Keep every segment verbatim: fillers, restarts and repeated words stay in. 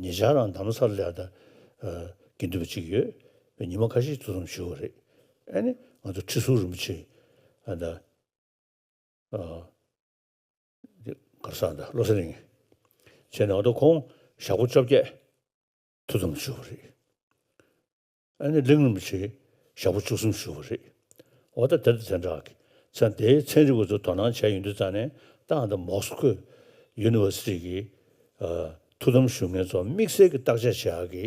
ཉེ་ཆར་རང་རྡ་རམ་ས་ལ་ལ་ཡ་ད་དགེ་འདུན་པ་གཅིག་ཡོད། ཉི་མ་ཁ་ཤས་ཐུགས་དམ་བཞུགས་པ་རེད། ཨ་ནི་ང་ཚོ་ཁྲི་ཟུར་རིན་པོ་ཆེ་ཨ་ད། གར་སང་དང་བློ་གསལ་གླིང་། བྱས་ནས་འོ་ད་ཁོང་ཞག་པོ་བཅོ་བརྒྱད་ཐུགས་དམ་བཞུགས་པ་རེད། ཨ་ནི་གླིང་རིན་པོ་ཆེ་ཞག་པོ་བཅུ་གསུམ་བཞུགས་པ་རེད། འོ་ད་དེ་དང་དེ་འདྲ་གི་ཚན་དེའི་ཚན་རིག་པ་ཚོ་དོ་སྣང་བྱས་ཡོང་དུས་ཙང་ནས་ད་ཨ་ད་མོ་སི་ཀོ་ཡུ་ནི་ཝར་སི་ཊི་གི་ཐུགས་དམ་བཞུགས་མཁན་ཚོ་དམིགས་བསལ་གྱི་བརྟག་དཔྱད་བྱེད་ཡག་གི་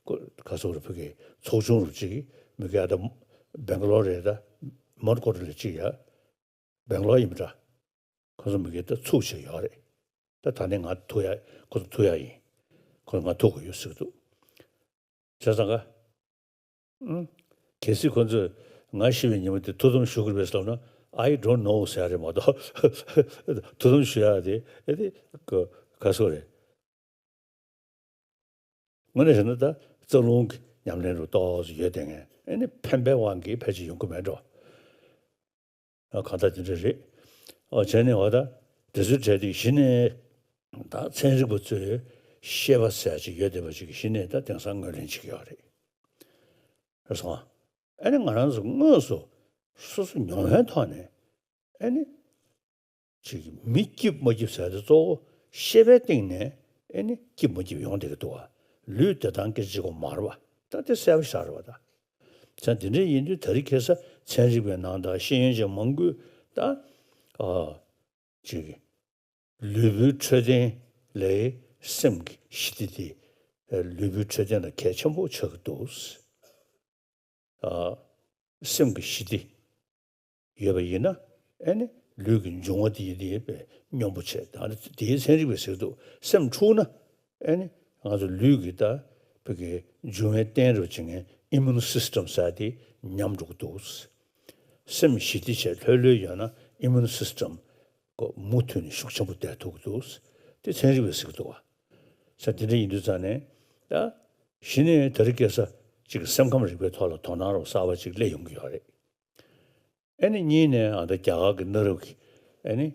ག་ཟེར་དགོས་རེད། ཕ་གི་ཚོགས་ཆུང་རུ་གཅིག་མི་ག་ད་སྦེང་ག་ལོར་རེད། ད་མོན་གྷོ་རེད་ལ་གཅིག་ཡ། སྦེང་ལོར་ཡིན་པ་འདྲ། ཁོ་ཚོ་མི་སྒེར་ད་ཚུགས་བྱས་ཡོད་རེད། ད་ད་ནི་ང་ཐུག་ཡ་ཁོ་ཚོ་ཐུག་ཡ་ཡིན། ཁོ་ཚོ་ང་ཐུག་དགོས་ཡོད་ཟེར་གྱི་འདུག་བྱས་ཙང་ཀ་ཨུམ། གལ་སྲིད་ཁོ་ཚོས་ང་ཤི་བའི་ཉིན་མོ་དེ་ཐུགས་དམ་ཞུ་དགོས་རེད་ཟེར་ན། I don't know ཟེར་ཡ་རེད་མ་གཏོགས། ཐུགས་དམ་ཞུ་ཡ་དེ་ཨེ་དེ་ག་ག་སོ་རེད། དངོས་གནས་བྱས་ན་ད་རྩ་རླུང་གི་ཉམས་ལེན་རུ་ཏོག་ཙམ་ཡོད་དེ་ངས་ཨེ་ནི་ཕན་པའི་དབང་གིས་ཕལ་ཆེར་ཡོང་གི་མེད་འགྲོ། ཨ་གང་ལྟར་དེ་འདྲ་རེད། ཨོ་བྱས་ནས་འོ་ད་དེ་ཚོའི་གྲས་དེ་གཞི་ནས་ད་ཚན་རིག་པ་ཚོས་ཤེས་པ་ཟེར་ཅིག་ཡོད་བསྡད་པ་ཅིག་གཞི་ནས་ད་དེང་སང་ངོས་ལེན་བྱེད་ཀྱི་ཡོད་རེད། རེད་སོང་། ཨ་ནི་ང་རང་ཚོ་དངོས་སུ་སོ་སོ་མྱོང་བའི་ཐོག་ནས་ཨ་ནི། ཅིག་མི་སྐྱིད་མ་སྐྱིད་ཟེར་དེ་གཙོ་བོ་ཤེས་པའི་སྟེང་ནས་ཨེ་ནི་སྐྱིད་མ་སྐྱིད་ཡོང་བསྡད་ཀྱི་འདུག་བ། ལུས་བདེ་ཐང་སྐད་ཆ་གཅིག་པོ་མ་རེད་བ། ད་དེ་གསལ་པོ་ཞིག་རེད་བ་ད། ཚན་དེ་འདྲ་ཡིན་དུས་དེ་རིང་ཁ་སང་ཚན་རིག་པའི་ནང་དང་ཤེས་ཡོན་ཅན་མང་པོས་ད་ཨ་ཅིག་ལུས་པོའི་འཕྲོད་བསྟེན་ལས་སེམས་ཀྱི་ཞི་བདེ་དེ་ལུས་པོའི་འཕྲོད་བསྟེན་ལ་གལ་ཆེན་པོ་ཆགས་ཀྱི་འདུག་ཨ་སེམས་ཀྱི་ཞི་བདེ་ཡོད་པ་ཡིན་ན་ཨེ་ནི་ལུས་ཀྱི་འབྱུང་བ་དེ་ཡི་དེ་བས་སྙོམས་པོ་བྱས། ད་ནི་དེའི་ཚན་རིག་པས་ཟེར་འདུག་སེམས་འཁྲུགས་ན་ཨེ་ནི་ང་ཚོ་ལུས་ཀྱི་ད་བོད་ཀྱི་འབྱུང་བའི་རྟེན་རུ་བྱེད་མཁན་ཨི་མུན་སིས་ཊམ་ཟེར་དེ་ཉམས་འགྲོ་གི་འདུག་སེམས་ཞི་བདེ་བྱས་ལྷོད་ལྷོད་ཡོད་ན་ཨི་མུན་སིས་ཊམ་ཀོ་མུ་མཐུད་ནས་ཤུགས་ཆེན་པོ་བསྡད་ཐུབ་ཀྱི་འདུག་དེ་ཚན་རིག་པས་ཟེར་གྱི་འདུག་བ། ས་དེ་འདྲ་ཡིན་དུས་ཙང་ནས་ད་གཞི་ནས་དེ་རིང་ཁ་སང་ཅིག་སེམས་ཁམས་རིག་པའི་ཐོག་ལ་དོ་སྣང་རོགས་གསར་པ་ཅིག་སླེབས་ཡོང་གི་ཡོད་རེད། ཨེ་ནི་གཉིས་ནས་ཨ་ད་རྒྱ་གར་གྱི་གནའ་རབས་ཀྱི་ཨེ་ནི་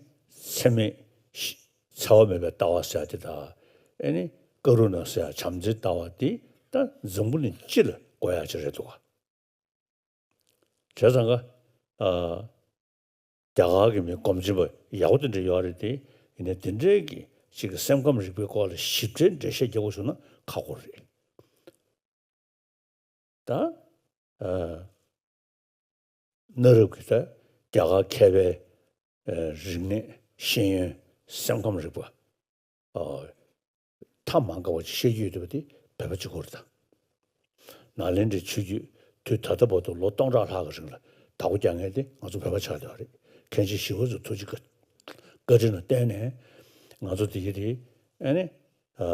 འཚེ་མེད་ཤི་འཚེ་བ་མེད་པའི་ལྟ་བ་ཟེར་དེ་དང་ཨེ་ནི་ཀ་རུ་ན་ཟེར་བྱམས་བརྩེའི་ལྟ་བ་དེ་ད་འཛམ་བུ་གླིང་སྤྱི་ལ་དགོས་ཡག་ཅིག་རེད་འདུག་བ། བྱས་ཙང་ཀ་ཨ། རྒྱ་གར་གྱི་མི་སྒོམ་ཆེན་པོ་ཡག་པོ་དེ་འདྲ་ཡོད་རེད་དེ། ཡིན་ནའི་དེ་འདྲའི་གི་ཅིག་གི་སེམས་ཁམས་རིག་པའི་སྐོར་ལ་ཞིབ་ཕྲའི་འགྲེལ་བཤད་རྒྱག་དགོས་བྱུང་ན་ཁག་པོ་རེད། ད་ཨ་གནའ་རབས་ཀྱི་ད་རྒྱ་གར་མཁས་པའི་ཨ་རིག་གནས་ཤེས་ཡོན་སེམས་ཁམས་རིག་པ་ཨ་ཐ་མ་འགའ་བ་ཅིག་བཤད་རྒྱུ་ཡོད་འདུག་པ་དེ་བོད་པ་གཅིག་པོ་རེད་ད། ནཱ་ལེནྡྲའི་ཆོས་བརྒྱུད་དུས་ད་ལྟ་བར་དུ་ལོ་སྟོང་ཕྲག་ལྷག་གི་རིང་ལ་བདག་པོ་རྒྱག་མཁན་དེ་ང་ཚོ་བོད་པ་ཆགས་བསྡད་པ་རེད། མཁན་ཆེན་ཞི་བ་འཚོ་ཐུགས་རྗེ་བཀའ་དྲིན་ལ་བརྟེན་ནས་ང་ཚོ་དེ་གི་དེ་ཨ་ནི་ཨ་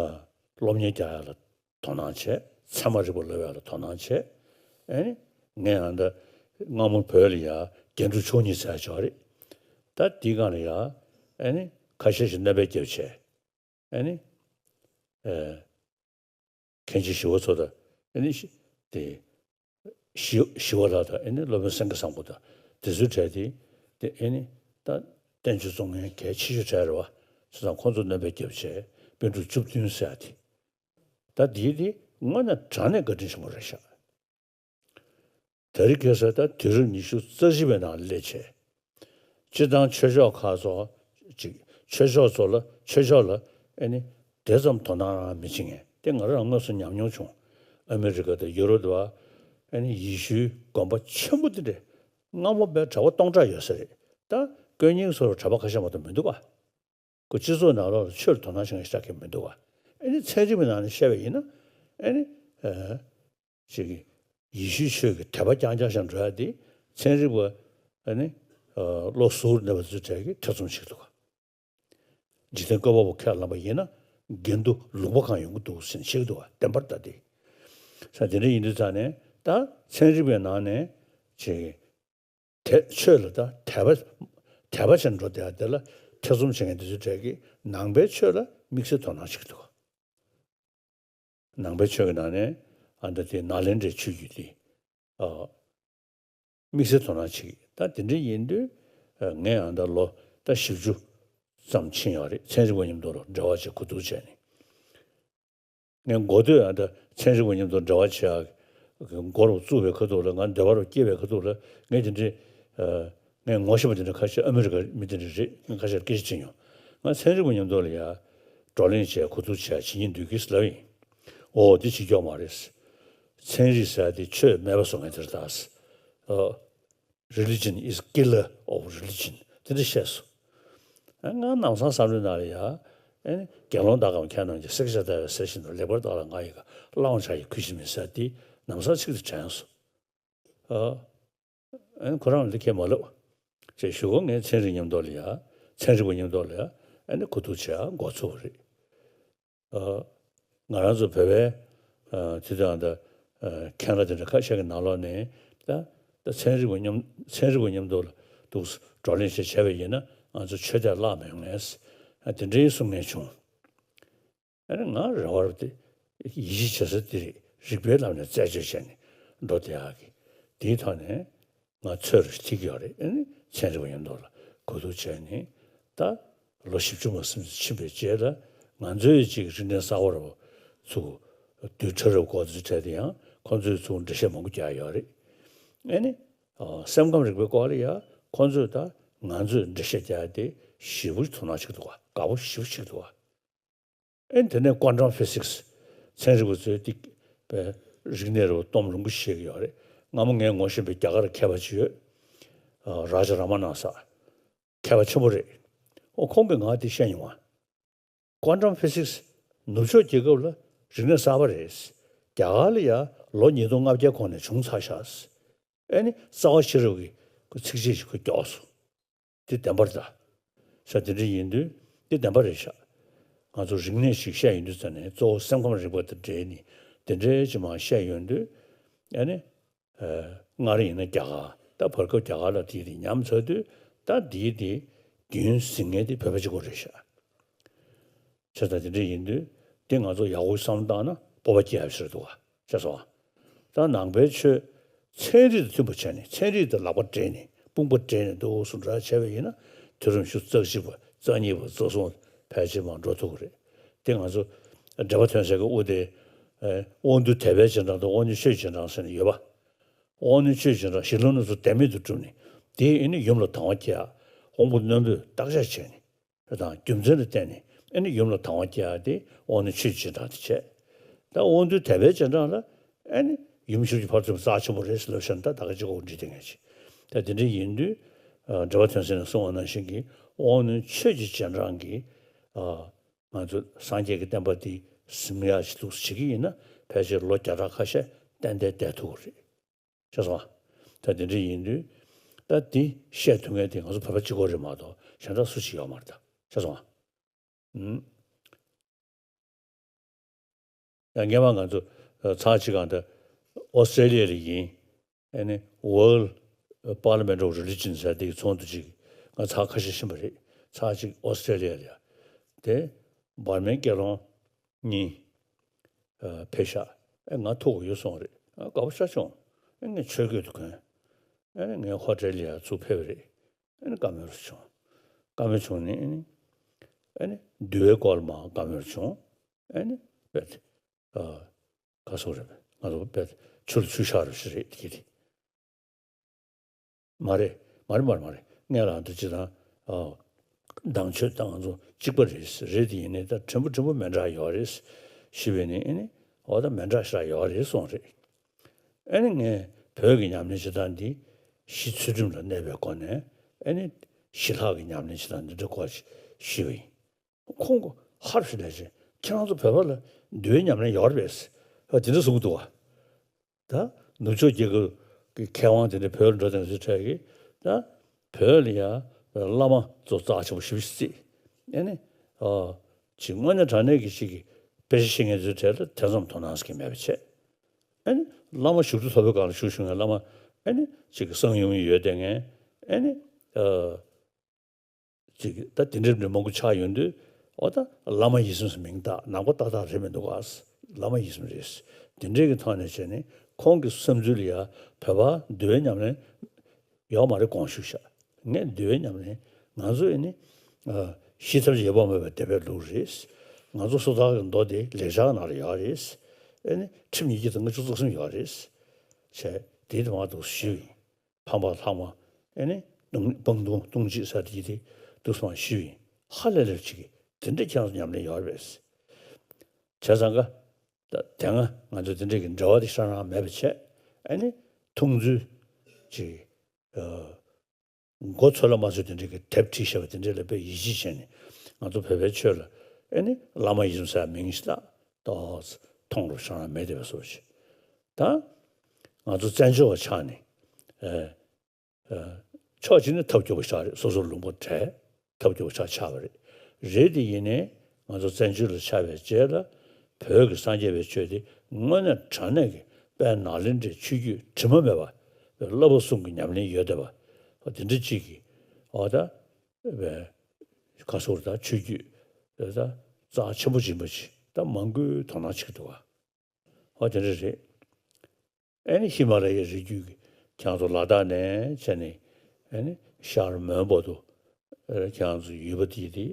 སློབ་གཉེར་རྒྱག་ཡག་ལ་དོ་སྣང་བྱས། ཚད་མ་རིག་པ་སློབ་ཡག་ལ་དོ་སྣང་བྱས། ཨ་ནི་ངས་ཨ་ད་སྔ་མོ་བོད་ལ་ཡ་རྒྱན་དྲུག་མཆོག་གཉིས་ཟེར་ཡག་ཅིག་ཡོད་རེད། ད་དེའི་སྒང་ལ་ཡ་ཨ་ནི་ཁ་ཤས་ཤིག་གནོད་པ་བརྒྱབ་བྱས། ཨ་ནི། ཨེ། མཁན་ཆེན་ཞི་བ་འཚོ་དང་ཨ་ནི་ཞི་དེ་ཞི་ཞི་བ་ལྷ་དང་ཨ་ནི་སློབ་དཔོན་སེང་གེ་བཟང་པོ་དང་དེ་ཚོའི་གྲས་དེ་དེ་ཨ་ནི་ད་བསྟན་བཅོས་རྩོམ་མཁན་གལ་ཆེ་ཤོས་གྲས་རེད་བ། བྱས་ཙང་ཁོང་ཚོ་གནོད་པ་བརྒྱབ་བྱས་པཎ་གྲུབ་བཅུ་བདུན་ཟེར་ཡག་དེ་ད་དེ་དེ་དངོས་གནས་དྲང་གནས་བཀའ་དྲིན་ཆེན་པོ་རེད་ཤག་དེ་རིང་ཁ་སང་ད་དུས་རབས་ཉི་ཤུ་རྩ་བཞི་པའི་ནང་སླེབས་བྱས། སྤྱིར་བཏང་ཆོས་ཕྱོགས་ཁག་ཚོ་ཅིག་ཆོས་ཕྱོགས་ཚོ་ལ་ཆོས་ཕྱོགས་ལ་ཨ་ནི་དེ་ཙམ་དོ་སྣང་རང་མི་བྱེད་མཁན་དེ་ང་རང་དངོས་སུ་ཉམས་མྱོང་བྱུང་། ཨ་མི་རི་ཀ་དང་ཡུ་རོབ་དུ་བ་ཨ་ནི་ཡེ་ཤུའི་དགོན་པ་ཆེན་པོ་དེ་འདྲ་སྔ་མོ་པའི་གྲྭ་པ་སྟོང་ཕྲག་ཡོད་ས་རེད། ད་དཀོན་གཉེར་སོགས་གྲྭ་པ་ཁ་ཤས་མ་གཏོགས་མི་འདུག་ག་ཁོ་སྤྱི་ཚོགས་ནང་ལོགས་ལ་ཆོས་ལ་དོ་སྣང་བྱེད་མཁན་ཞེ་དྲག་གི་མི་འདུག་ག་ཨ་ནི་ཚན་རིག་པའི་ནང་ནས་བཤད་པ་ཡིན་ན་ཨ་ནི་ཨ་ཅིག་ཡེ་ཤུའི་ཆོས་ཀྱི་དད་པ་རྐྱང་རྐྱང་ཞིག་འགྲོ་ཡ་དེ་ཚན་རིག་པ་ཨ་ནི་ཨ་བློ་གཟུར་གནས་པ་ཚོའི་གྲས་ཀྱིས་ཐེ་ཚོམ་བྱེད་ཀྱི་འདུག་ག་འཇིག་རྟེན་བཀོད་པ་པོ་ཁས་བླངས་པ་ཡིན་ན་འགལ་འདུ་ལུང་པ་གང་ཡོང་གི་འདུག་ཟེར་བཤད་ཀྱི་འདུག་ག་བདེན་པར་ད་དེ། ས་དེ་འདྲ་ཡིན་དུས་ཙང་ནས་ད་ཚན་རིག་པའི་ནང་ནས་ཅིག་དད་ཆོས་ལ་ད་དད་པ་དད་པ་ཅན་འགྲོ་བསྡད་དེ་ལ་ཐེ་ཚོམ་བྱེད་མཁན་དེ་ཚོའི་གྲས་ཀྱིས་ནང་པའི་ཆོས་ལ་དམིགས་བསལ་དོ་སྣང་བྱེད་ཀྱི་འདུག་ནང་པའི་ཆོས་ཀྱི་ནང་ནས་ཨ་ད་དེ་ནཱ་ལེནྡྲའི་ཆོས་བརྒྱུད་དེ་ཨ་དམིགས་བསལ་དོ་སྣང་བྱེད་ཀྱི། ད་དེ་འདྲ་ཡིན་དུས་ཨ་ངས་ཨ་ད་ལོ་ད་བཞི་བཅུ་ཙམ་ཕྱིན་ཡོད་རེད། ཚན་རིག་པ་མཉམ་དུ་འབྲེལ་བ་བྱས་གོ་བསྡུར་བྱས་ནས། ངས་འགོ་སྟོད་ཨ་ད་ཚན་རིག་པ་མཉམ་དུ་འབྲེལ་བ་བྱེད་ཡག་འགོ་རུ་བཙུགས་པའི་ཁ་ཐུག་ལ། ང་འདོད་པ་རུ་སྐྱེས་པའི་ཁ་ཐུག་ལ་ངས་དེ་འདྲའི་ངས་ངོ་ཤེས་པ་དེ་འདྲ་ཁ་ཤས། ཨ་མི་རི་ཀ་མི་དེ་འདྲ་རེད། ངས་ཁ་ཤས་སྐད་ཆ་དྲིས་མྱོང་། ང་ཚན་རིག་པ་མཉམ་དུ་ལ་ཡ་བགྲོ་གླེང་བྱས། གོ་བསྡུར་བྱས། བྱེད་སྙིང་འདོད་ཀྱིས་ལབ་ཡིན། འོ་དེ་བྱེད་ཀྱོག་མ་རེད། ཚན་རིག་ཟེར་ཡ་དེ་ཆོས་མེད་པ་བཟོ་མཁན་དེ་རེད་ད། Religion is killer of religion. དེ་འདྲ་བཤད་སོང་། ཨ་ང་ནམ་སང་བསམ་བློའི་ནང་ལ་ཡ། ཨ་ནི་དགེ་སློང་དག་གམ་མཁས་རྣམས་ཀྱིས། བསྲེགས་བཅད་བརྡར་བའི་གསེར་བཞིན་དུ། ལེགས་པར་བརྟགས་ལ་ང་ཡི་བཀའ། བླ་འོང་བྱ་ཡི་གུས་ཕྱིར་མིན་ཟེར་དེ་ནམ་སང་ཚིག་དེ་དྲན་སོང་། ཨ་ཨ་ནི་ཁོ་རང་ལ་ཁས་མ་ལབ་ཅེས་ཞུ་གོ། ངས་ཚན་རིག་མཉམ་དུ་ལ་ཡ། ཚན་རིག་པ་མཉམ་དུ་ལ་ཡ། ཨ་ནི་གོ་བསྡུར་བྱེད་ཡ་འགོ་ཚུགས་པ་རེད། ཨ་ང་རང་ཚོ་བོད་པའི་ཨ་དེ་དང་ད་ཨ་མཁན་ར་དེ་འདྲ་ཁ་ཤས་ཀྱི་ནང་ལོགས་ནས་ད་ད་ཚན་རིག་པ་མཉམ་ཚན་རིག་པ་མཉམ་དུ་ལ་འདུག་བགྲོ་གླེང་བྱས་བྱས་པ་ཡིན་ན་ང་ཚོ་ཆོས་དད་བརླག་མེད་ངེས། ཨ་དེ་འདྲའི་གསུང་མཁན་བྱུང་། ཨ་ནི་ང་རེ་བ་རུ་དེ་ཡིད་ཆེས་བྱེད་ས་དེ་རེད། རིགས་པའི་ལམ་ནས་རྩད་གཅོད་བྱས་ནས་འགྲོ་བསྡད་ཡག་གི་དེའི་ཐོག་ནས། ང་ཚོས་རེ་ཐིག་ཡོད་རེད། ཨ་ནི་ཚན་རིག་པ་མཉམ་དུ་ལ་གོ་བསྡུར་བྱས་ནས། ད་ལོ་བཞི་བཅུ་མ་ཟིན་ཕྱིན་པའི་རྗེས་ལ་ང་ཚོའི་ཅིག་རིག་གནས་གསར་པ་རུ་ཚུར་བསྡུས་གྲྭ་རུ་འགོ་འཛུགས་བྱས་ཏེ། ཡང་ཁོང་ཚོས་ཚུར་འགྲེལ་བཤད་མང་པོ་རྒྱག་ཡོད་རེད། ཨ་ནི་ཨ་སེམས་ཁམས་རིག་པའི་སྐོར་ལ་ཡ་ཁོང་ཚོས་ད་ང་ཚོས་འགྲེལ་བཤད་རྒྱག་ཡ་དེ་ཞེ་པོ་དོ་སྣང་བྱེད་ཀྱི་འདུག་ག་དགའ་པོ་ཞེ་པོ་བྱེད་ཀྱི་འདུག་ག་ཨེ་དེ་ནས་quantum physics ཚན་རིག་པ་ཚོས་ཏིག་པའི་རིག་གནས་རུ་གཏོང་རུང་གི་ཤེས་ཀྱི་ཡོད་རེད། སྔ་མོ་ངས་ངོ་ཤེས་པའི་རྒྱ་གར་མཁས་པ་ཅིག་ཡོད། ཨ་རཱ་ཇ་ར་མ་ན་ས། མཁས་པ་ཆེན་པོ་རེད། ཨོ་ཁོང་གིས་ང་དེ་བཤད་མྱོང་བ། Quantum physics ནུབ་ཕྱོགས་རྒྱལ་ཁབ་ལ་རིག་གནས་གསར་པ་རེད། རྒྱ་གར་ལ་ཡ་ལོ་ཉིས་སྟོང་ལྔ་བརྒྱ་གོང་ནས་བྱུང་ཚར་ཤག་ཨེ་ནི་རྩ་བ་ཤེས་རབ་ཀྱི་ཁོ་ཚིགས་བཅད་ཅིག་ཁོས་སྐྱོར་སོང་། འདི་བདེན་པ་རེད་ད། ཤ་དེ་འདྲ་ཡིན་དུས་འདི་བདེན་པ་རེད་ཤག་ང་ཚོ་རིག་གནས་ཤིག་བཤད་ཡོང་དུས་ཙ་ནས་གཙོ་བོ་སེམས་ཁམས་རིག་པ་དང་འབྲེལ་ནས་དེ་འདྲའི་ཅིག་མར་བཤད་ཡོང་དུས། ཨ་ནི་ཨ་སྔར་ཡིན་ན་རྒྱ་གར། ད་བར་སྐབས་རྒྱ་གར་ལ་དེའི་རིགས་ཉམས་ཚར་དུས། ད་འདིའི་དེ་རྒྱུན་འཛིན་མཁན་དེ་བོད་པ་གཅིག་པོ་རེད་ཤག་བྱས་ཙང་དེ་འདྲ་ཡིན་དུས་འདི་ང་ཚོ་ཡག་པོ་བསམ་བློ་བཏང་ན་སྤོབས་པ་སྐྱེ་ཡག་ཞིག་རེད་འདུག་ག་ཤེས་སོང་ང་། ད་ནང་པའི་ཆོས་ཚན་རིག་དང་མཐུན་པ་བྱས་ནས། ཚན་རིག་དང་ལག་པ་སྦྲེལ་ནས། དཔུང་པ་སྦྲེལ་ནས་འདུག་སེ་འདྲ་བྱས་པ་ཡིན་ན། དུས་རབས་ཉི་ཤུ་རྩ་གཅིག་པ་རྩ་གཉིས་པ་རྩ་གསུམ་ཕལ་ཆེར་མར་འགྲོ་ཐུབ་ཀྱི་རེད། དེ་ང་ཚོ་འགྲེལ་པ་ཐོན་སའི་དབུ་དེ། ཨེ་དབང་རྟུལ་དད་པའི་རྗེས་འབྲང་དང་དབང་རྣོན་ཆོས་ཀྱི་རྗེས་འབྲང་ཟེར་ནས་ཡོད་པ། དབང་རྣོན་ཆོས་ཀྱི་རྗེས་འབྲང་གཞི་ལམ་སྣ་ཚོགས་བདེན་མེད་དུ་བསྒྲུབས་ནས། དེ་ཨེ་ནི་ཡུམ་ལ་དང་བ་སྐྱེ་ཡ། དབང་པོ་རྣོན་པོས་བརྟག་དཔྱད་བྱས་ནས། དང་རྒྱུ་མཚན་ལ་བརྟེན་ནས་ཨེ་ནི་ཡུམ་ལ་དང་བ་སྐྱེ་ཡ་དེ་དབང་རྣོན་ཆོས་ཀྱི་རྗེས་འབྲང་དེ་བྱས། ད་དབང་རྟུལ་དད་པའི་རྗེས་འབྲང་ལ་ཨེ་ནི་ཡུམ་ཤུགས་ཀྱི་ཕ་རོལ་ཏུ་ཕྱིན་པ་རྩ་ཆེན་པོ་རེད་ཟེར་ལབ་བཞག་ན། ད་ད་ག་ཅིག་གོ་འདྲི་དེ་ངས་ཅི། ད་དེ་འདྲ་ཡིན་དུས་ཨ་འགྲེལ་པ་ཐོན་སེམས་ནས་གསུངས་པ་ནང་བཞིན་གྱི་དབང་རྣོན་ཆོས་ཀྱི་རྗེས་འབྲང་གི་ཨ་ང་ཚོ་སངས་རྒྱས་ཀྱི་བསྟན་པ་འདི་ཟིན་ཡག་ཅིག་འདུག་བྱེད་ཀྱི་ཡིན་ན། ཕལ་ཆེར་ལོ་བརྒྱ་ཕྲག་ཁ་ཤས་ཏན་ཏན་བསྡད་ཐུབ་ཀྱི་རེད། ཤེས་སོང་ང་། ད་དེ་འདྲ་ཡིན་དུས་ད་འདི་བཤད་ཐུབ་མཁན་དེ་ང་ཚོ་བོད་པ་གཅིག་པོ་རེད་མ་གཏོགས་གཞན་དག་སུ་གཅིག་ཡོད་མ་རེད་ད། ཤེས་སོང་ང་། ཨུམ། ཡང་སྔོན་མ་ང་ཚོ་ཨ་ཚར་གཅིག་གང་ལྟར་ཨོ་སི་ཀྲེ་ལི་ཡ་ལ་ཡིན། ཨ་ནི་World Parliament of Religion ཟེར་དེའི་ཚོགས་འདུ་ཅིག་ང་ཚར་ཁ་ཤས་ཕྱིན་པ་རེད། ཚར་གཅིག་ཨོ་སི་ཀྲེ་ལི་ཡ་ལ་ཡ། དེ་འབར་མའི་སྐྱེས་ལོ་གཉིས་ཨ་ཕེབས་ཤག་ཨེ་ང་ཐུག་གི་ཡོད་གསུངས་རེད། ཨ་དགའ་པོ་ཤ་བྱུང་། ཨེ་ངས་ཆོས་གོས་དེ་གོན། ཨེ་ངས་ཧོ་ཊེལ་ལ་ཡ་ཚུར་ཕེབས་པ་རེད། ཨེ་ནི་བཀའ་མོལ་བྱུང་། བཀའ་མོལ་བྱུང་ནས་ཨེ་ནི་ཨེ་ནི་འདུལ་བའི་སྐོར་ལ་མར་བཀའ་མོལ་བྱུང་། ཨེ་ནི་དཔེ་དེ་ཨ་ག་སོགས་རེད། ང་ཚོ་དཔེ་ཆུ་ལ་ཆུ་བཞག་རོགས་ཞེས་རེད་དེ་གི་དེ། མ་རེད། མ་རེད་མ་རེད་མ་རེད། ངས་ལབ་འདི་ཅི་དང་། ཨ་དང་ཆོས་དང་ང་ཚོ་གཅིག་པ་རེད། རེད་དེ་ཡིན་ནའི་ད་ཕྲན་བུ་ཕྲན་བུ་མི་འདྲ་ཡོད་རེད། ཞེས་པས་ནི་ཨེ་ནི་འོ་ད་མི་འདྲ་ཞིག་ཡོད་རེད་གསུངས་རེད། ཨེ་ནི་ངས་བོད་ཀྱི་ཉམས་ལེན་བྱེད་སྟངས་འདི་གཞི་ཚུལ་ཁྲིམས་ལ་གནས་པའི་སྒོ་ནས། ཨེ་ནི་ཞི་ལྷག་གི་ཉམས་ལེན་བྱེད་སྟངས་འདི་འདྲ་སྐོར་ཞུས་པ་ཡིན། ཁོང་གིས་ཧར་ཞིག་ལབ་བྱས། ཁྱེད་རང་ཚོ་བོད་པ་ལ་འདུལ་བའི་ཉམས་ལེན་ཡོད་རེད་པས། ཨ་དེ་འདྲ་གསུང་གི་འདུག་བ། ད་ནུབ་ཕྱོགས་རྒྱལ་ཁབ་ཀྱི་མཁས་དབང་དེ་འདྲ་བོད་ལ་འགྲོ་དང་ཚུལ་འཕྲད་ཀྱི། ད་བོད་ལ་ཡ་བླ་མ་ཚོ་རྩ་ཆེན་པོ་ཞེ་པོ་ཅིག་བརྩིས། ཨེ་ནི་ཨ་ཅིག་དངོས་གནས་དྲང་གནས་ཀྱི་ཅིག་གི་དཔེ་ཆ་ཤེས་མཁན་ཚོའི་གྲས་ལ་དེ་ཙམ་དོ་སྣང་ཟེར་མཁན་མེད་པ་བྱས། ཨེ་ནི་བླ་མ་བཞུགས་ཁྲི་མཐོ་པོའི་སྒང་ལ་བཞུགས་བཞུགས་མཁན་བླ་མ། ཨེ་ནི་ཅིག་གི་གསང་ཡུམ་ཡོད་བསྡད་མཁན། ཨེ་ནི་ཨ་ཅིག་གི་ད་དེ་འདྲའི་མི་མང་པོ་ཆགས་ཡོང་དུས། འོ་ད་བླ་མ་ཡིད་བཞིན་སུ་མིང་བཏགས། ནང་པ་ཏག་ཏག་རེད་མི་འདུག་ག་བླ་མ་ཡིད་བཞིན་རེད། དེ་འདྲའི་གི་ཐོག་ནས་བྱས་ནས་ཁོང་གི་བསམ་ཚུལ་ལ་ཡ་བོད་པ་འདུལ་བའི་ཉམས་ལེན་ཡོད་མ་རེད་དགོངས་ཞུ་ཤག་ངས་འདུལ་བའི་ཉམས་ལེན་ང་ཚོ་ཡིན་ནི་ཨ་ཤི་ཐབས་ཡོད་པ་མེད་པའི་དད་པའི་ལུགས་རེད། ང་ཚོ་སུ་དག་གི་མདོ་དེ་ལེགས་སྦྱར་ནང་ལ་ཡོད་རེད། ཨེ་ནི་ཁྲིམས་ཉིས་བརྒྱ་དང་ལྔ་བཅུ་ང་གསུམ་ཡོད་རེད། བྱས་དེ་དུ་མ་འདུག་ཞུས་ཡིན། ཕམ་པ་ལྷག་མ་ཨེ་ནི་སྤང་ལྟུང་ལྟུང་བྱེད་ཟེར་དེ་དེ་འདུག་སེ་མ་ཞུས་ཡིན། ཧ་ལས་ལས་ཅིག་གིས་དེ་འདྲ་ཁྱེད་རང་ཚོ་ཉམས་ལེན་ཡོད་རེད། བྱས་ཙང་ཀ་ད་དེ་སྔ་ང་ཚོ་དེ་འདྲ་གི་འབྲེལ་བ་དེ་ཧྲང་རང་མེད་པ་བྱས། ཨེ་ནི་འཐུང་ཚུལ་ཅིག་ཨ། མགོ་ཚོས་ལ་མ་ཚོས་དེ་འདྲའི་གི་དེབ་བྲིས་བཞག་པ་དེ་འདྲའི་ལ་དཔེ་ཡིད་ཆེས་བྱས་ནས། ང་ཚོ་བོད་པའི་ཆོས་ལ་ཨེ་ནི་བླ་མ་ཡིན་ཟེར་མིང་ཞིག་ལ་ཏོག་ཙམ་མཐོང་རོགས་བྱུང་ན་མེད་དེ་བས་སོ་ཞེས། ད་ང་ཚོ་བཙན་བྱོལ་བ་ཆགས་ནས་ཨེ་ཨེ་ཕྱོགས་གཅིག་ནས་ཐབས་སྐྱོ་པོ་ཆགས་རེད། སོ་སོར་ལུང་པ་བྲལ། ཐབས་སྐྱོ་པོ་ཆགས་ཆགས་པ་རེད། རེད་དེ་ཡིན་ནའི་ང་ཚོ་བཙན་བྱོལ་ལ་ཆགས་པའི་རྗེས་ལ་བོད་ཀྱི་སངས་རྒྱས་པའི་ཆོས་དེ་དངོས་གནས་དྲང་གནས་ཀྱི་དཔལ་ནཱ་ལེནྡྲའི་ཆོས་བརྒྱུད་དྲི་མ་མེད་པ་བསླབ་པ་གསུམ་གྱི་ཉམས་ལེན་ཡོད་བསྡད་པ་དེ་འདྲ་གཅིག་གིས་འོ་ད་བའི་ཁ་སོར་དང་ཆོས་བརྒྱུད་དེ་ད་རྩ་ཆེན་པོ་ཡིན་པ་ཅིག་ད་མང་པོས་དོ་སྣང་བྱེད་ཀྱི་འདུག་བ། འོ་དེ་འདྲ་རེད། ཨེ་ནི་ཧི་མ་ལ་ཡའི་རི་རྒྱུད་ཀྱི་ཁྱེད་ཚོ་ལ་དྭགས་ནས་བྱས་ནས་ཨེ་ནི་ཤར་མོན་བར་དུ་ཨེ་ཁྱེད་ཚོ་ཡུལ་པ་དེ་དེ་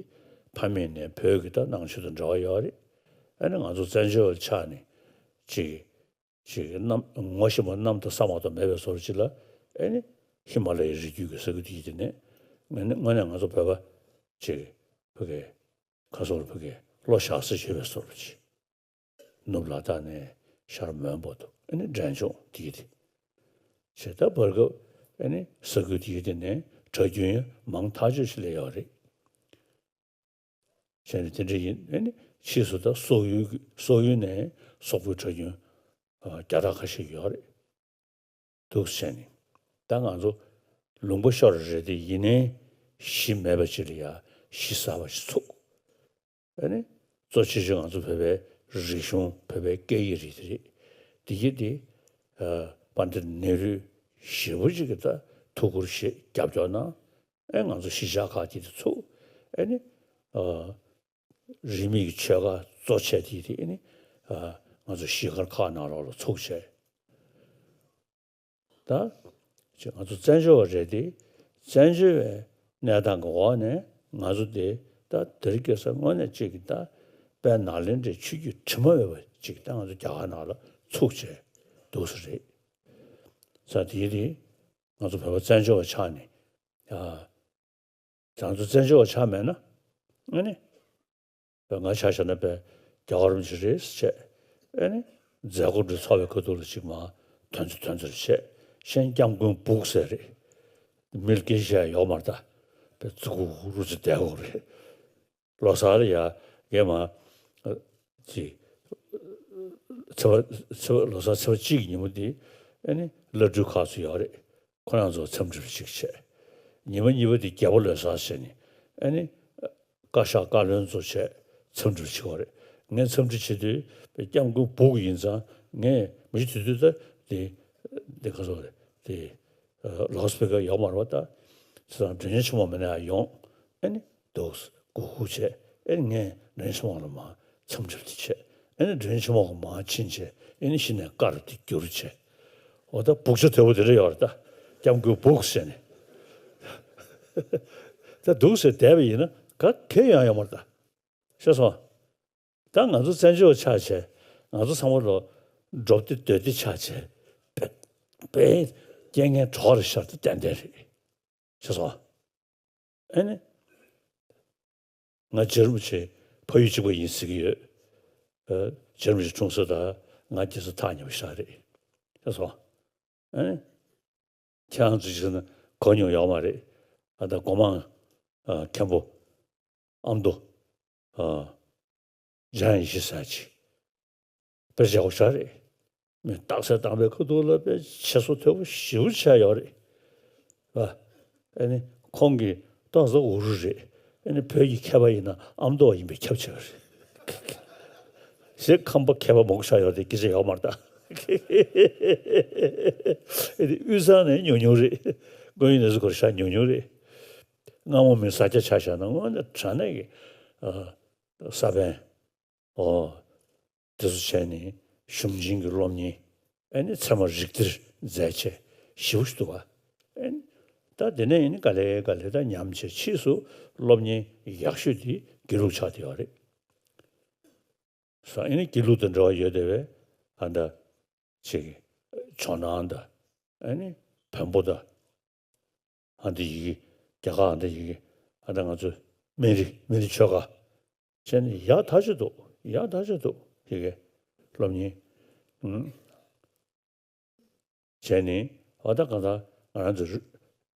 ཕ་མེས་ནས་བོད་ཀྱི་ད་ནང་ཆོས་དང་འབྲེལ་བ་ཡོད་རེད། ཨེ་ནི་ང་ཚོ་བཙན་བྱོལ་བ་ཆགས་ནས་ཅིག་ཅིག་གནམ་ངོ་ཤེས་པ་གནམ་དང་ས་མ་གཏོགས་མེད་པའི་བཟོ་འདྲ་ཅིག་ལ་ཨེ་ནི་ཧི་མ་ལ་ཡའི་རི་རྒྱུད་ཀྱི་ས་ཁུལ་དེ་དེ་ནས་ངས་ནི་དངོས་གནས་ང་ཚོ་བོད་པ་ཅིག་བོད་ཀྱི་ཁ་སོར་བོད་ཀྱི་བློ་བཞག་ས་ཡོད་པའི་བཟོ་འདྲ་ཅིག་ནུབ་ལ་དྭགས་ནས་ཤར་མོན་བར་དུ་ཨ་ནི་འབྲས་ལྗོངས་དེ་གི་དེ། བྱས་ད་བར་སྐབས་ཨ་ནི་ས་ཁུལ་དེ་གི་དེ་ནས་གྲྭ་རྒྱུན་མང་ཐག་ཆོད་ཞིག་སླེབས་ཡོད་རེད། བྱས་ནས་དེ་འདྲ་ཡིན། ཨ་ནི་ཕྱིས་སུ་ད་སོག་ཡུལ་སོག་ཡུལ་ནས་སོག་པོའི་གྲྭ་རྒྱུན་ཨ་བརྒྱ་ཕྲག་ཁ་ཤས་ཡོད་རེད། འདུག་བྱས་ནས་ད་ང་ཚོ་ལུང་པ་ཤོར་རེད་དེ་ཡིན་ནའི་གཞི་མེད་པ་ཅིག་ལ་ཡ་གཞི་གསར་པ་ཞིག་ཚུགས། ཨ་ནི་གཙོ་ཆེ་ཤོས་ང་ཚོ་བོད་པའི་རིག་གཞུང་བོད་པའི་སྐད་ཡིག་རིག་དེ་རེད། དེ་གི་དེ་ཨ་པཎྜི་ཏ་ནེ་རུས་ཞེ་པོ་ཅིག་གི་ད་ཐུགས་ཁུར་བཞེས་རྒྱབ་སྐྱོར་གནང་། ཨེ་ང་ཚོ་གཞིས་ཆགས་ཁག་དེ་དེ་ཚུགས། ཨ་ནི་ཨ་རིས་མེད་ཀྱི་ཆོས་ཁ་གཙོ་བྱས་དེ་དེ་ཨ་ནི་ཨ་ང་ཚོ་གཞིས་སྒར་ཁག་ནང་ལོགས་ལ་ཚུགས་བྱས། ད་ཅེས་ང་ཚོ་བཙན་བྱོལ་བ་རེད་དེ། བཙན་བྱོལ་བའི་གནས་སྟངས་ཀྱི་འོག་ནས་ང་ཚོ་དེ་ད་དེ་རིང་ཁ་སང་དངོས་གནས་གཅིག་གི་ད་དཔལ་ནཱ་ལེནྡྲའི་ཆོས་བརྒྱུད་དྲི་མ་མེད་པ་ཅིག་ད་ང་ཚོ་རྒྱ་གར་ནང་ལ་ཚུགས་བྱས་འདུག་ས་རེད། ས་དེ་དེ་ང་ཚོ་བོད་པ་བཙན་བྱོལ་བ་ཆགས་ནས་ཡ། ང་ཚོ་བཙན་བྱོལ་བ་ཆགས་མེད་ན་ཨ་ནི། ང་ཆ་བཞག་ན་པའི་རྒྱལ་བ་རིན་པོ་ཆེ་རེད་ཟེར་བྱས། ཨེ་ནི་མཛད་སྒོ་འདི་ཚོགས་པའི་ཁ་ཐུག་ལ་ཅིག་མ་དོན་ཚུལ་དོན་ཚུལ་བྱས། གཞན་སྐྱབས་མགོན་སྦུག་ཟེར་རེད། མི་ལ་སྐད་ཆ་ཡོག་མར་ད་པའི་ཙི་གུ་རུ་ཙི་བསྡད་ཡོག་རེད། ལོ་གསར་ལ་ཡ་ངས་མ་ཅིག་ཚེས་པ་ཚེས་པ་ལོ་གསར་ཚེས་པ་གཅིག་གི་ཉིན་མོ་འདི་ཨེ་ནི་བླ་སྤྲུལ་ཁག་ཚོ་ཡོག་རེད། ཁོ་རང་ཚོ་འཚམས་འདྲི་ཞིག་བྱས། ཉི་མ་གཉིས་པ་དེ་རྒྱལ་པོ་ལོ་གསར་བྱས་ནས་ཨ་ནི་བཀའ་ཤག་བཀའ་བློན་ཚོ་བྱས་འཚམས་འདྲི་བྱེད་པ་རེད། ངས་འཚམས་འདྲི་བྱེད་དུས་སྐྱབས་མགོན་སྦུག་ཡིན་ཙང་ངས་མི་ཤི་དུས་དུས་ད་དེ་དེ་ག་ཚོད་རེད་དེ་ལའོ་སི་པི་ཀར་ཡོག་མ་རེད་པ། ད་ཚེ་རང་མགྲོན་གཉེར་ཆེན་མོ་མིན་ན་ཡང་ཡོང་ཨ་ནི་འདུག་གུ་གུ་བྱས་ཨ་ནི་ངས་མགྲོན་གཉེར་ཆེན་མོ་ལ་མ། འཚམས་འདྲི་དེ་བྱས། ཨེ་ནི་མགྲོན་ཆེན་མོ་གི་མ་ཕྱིན་བྱས་ཨེ་ནི་གཞི་ནས་དཀར་དེ་བསྒྱུར་བྱས། འོ་ད་སྦུག་ཆ་དོད་པོ་དེ་འདྲ་ཡོད་རེད་ད། སྐྱབས་མགོན་སྦུག་ཟེར་ནས། ད་འདུག་ཟེར་བསྡད་པ་ཡིན་ན་ག་གེ་ཡང་ཡོད་མ་རེད་ད། ཤེས་སོང་། ད་ང་ཚོ་བཙན་བྱོལ་ཆགས་བྱས་ང་ཚོ་ཚང་མ་ལོ་འབྲོག་སྡེ་སྡོད་སྡེ་ཆགས་བྱས་པའི་རྐྱེན་ངན་གྲོགས་རེ་ཤར་དུ་ཏན་ཏན་རེད། ཤེས་སོང་། ཨེ་ནི། ང་རྗེ་རིན་པོ་ཆེ་ཕ་ཡུལ་གཅིག་པ་ཡིན་ཟེར་གྱི་ཡོད། ཨ། རྗེ་རིན་པོ་ཆེ་འཁྲུངས་ས་དང་ང་སྐྱེས་ས་ཐག་ཉེ་པོ་ཞིག་རེད། ཤེས་སོང་། ཨེ་ནི། ཁྱེད་རང་ཚོ་ཅིག་ཟེར་ན་གོ་མྱོང་ཡོད་མ་རེད། ཨ། ད་སྒོ་མང་། ཨ། མཁན་པོ། ཨ་མདོ། ཨ། འཇམ་དབྱངས་ཡེ་ཤེས་ཟེར་ཅིག་དཔེ་བྱ་བ་ཞིག་རེད། མི་རྟགས་གསལ་བཏང་པའི་ཁ་ཐུག་ལ་དཔེ་བྱེད་སོ་མཐོ་པོ་ཞེ་པོ་ཆགས་ཡོད་རེད། ཨ། ཨ་ནི་ཁོང་གིས་ཏོག་ཙམ་འུ་རུ་རེད། ཨ་ནི་བོད་ཀྱི་མཁས་པ་ཡིན་ན་ཨ་མདོ་བ་ཡིན་པས་ཁྱབ་ཆེ་བ་རེད། ཞེས་ཁམས་པ་མཁས་པ་མང་པོ་ཆགས་ཡོད་རེད། སྐད་ཆ་ཡོད་མ་རེད་ད། ཨ་ནི་དབུས་གཙང་ནས་ཉུང་ཉུང་རེད། མགོན་ཡུལ་ནས་སུ་གོར་ཤ་ཉུང་ཉུང་རེད། སྔ་མོ་མི་ས་སྐྱ་ཆ་བཞག་ན་དངོས་གནས་དྲང་གནས་ཀྱི། ཨ། ས་པཎ། ཨོ། དེ་ཚོ་བྱས་ནས་གཞུང་ཆེན་གྱི་སློབ་གཉེར་ཨེ་ནི་ཚད་མ་རིགས་གཏེར་མཛད་བྱས་ཞེ་པོ་ཞིག་འདུག་ག་ཨེ་ནི་ད་དེ་ནས་ཨེ་ནི་ག་ལེ་ག་ལེ་ད་ཉམས་བྱས་ཕྱིས་སུ་སློབ་གཉེར་ཡག་ཤོས་དེ་དགེ་ལུགས་ཆགས་བསྡད་ཡོད་རེད། ས་ཨ་ནི་དགེ་ལུགས་དང་འབྲེལ་བ་ཡོད་བསྡད་པའི་ཨ་ད་ཅིག་ཇོ་ནང་དང་ཨ་ནི་བོན་པོ་དང་། ཨ་འདི་ཡི་གེ་རྒྱ་གར་ཨ་འདི་ཡི་གེ་ཨ་ད་ང་ཚོ་སྨན་རི་སྨན་རི་ཆོས་སྒར་བྱས་ནས་ཡག་ཐག་ཆོད་འདུག་ཡག་ཐག་ཆོད་འདུག་ཡི་གེ་སློབ་གཉེར་ཨུམ་བྱས་ནས་ཨ་ད་གང་ལྟར་ང་རང་ཚོ་